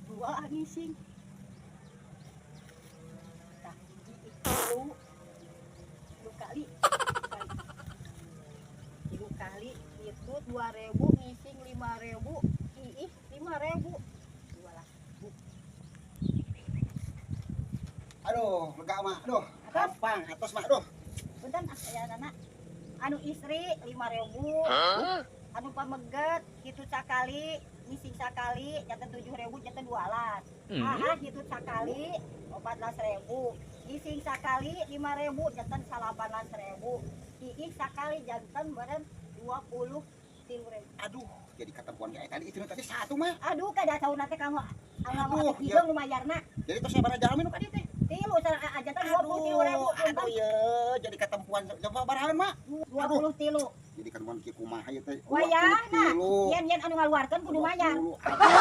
Dua ngising. Tah, hiji, tilu. Tilu kali. Tilu kali itu 2000, ngising 5000, ih, 5000. 12.000. Aduh, lega mah. Aduh, Atos. gampang, atos mah, aduh. Punten ah, aya nana. Anu istri 5000. Anu pameget kitu sakali, ngising sakali janten 7000, janten 12. Ah, kitu sakali 14.000. Ngising sakali 5000, janten 19.000. Iih sakali janten meureun 23.000. Aduh, jadi katempuan kayak tadi itu tadi satu mah. Aduh, kada sauna teh kamu Aduh, anu hidung nu mayarna. Jadi tos sabaraha jalmi nu ka dieu teh? Tilu sareng janten 23.000, Aduh, punten. Ya, jadi katempuan sabaraha mah? 23. Jadi katempuan kieu kumaha ieu teh? Wayahna. 23. Yen yen anu ngaluarkeun kudu mayar. 20. Aduh.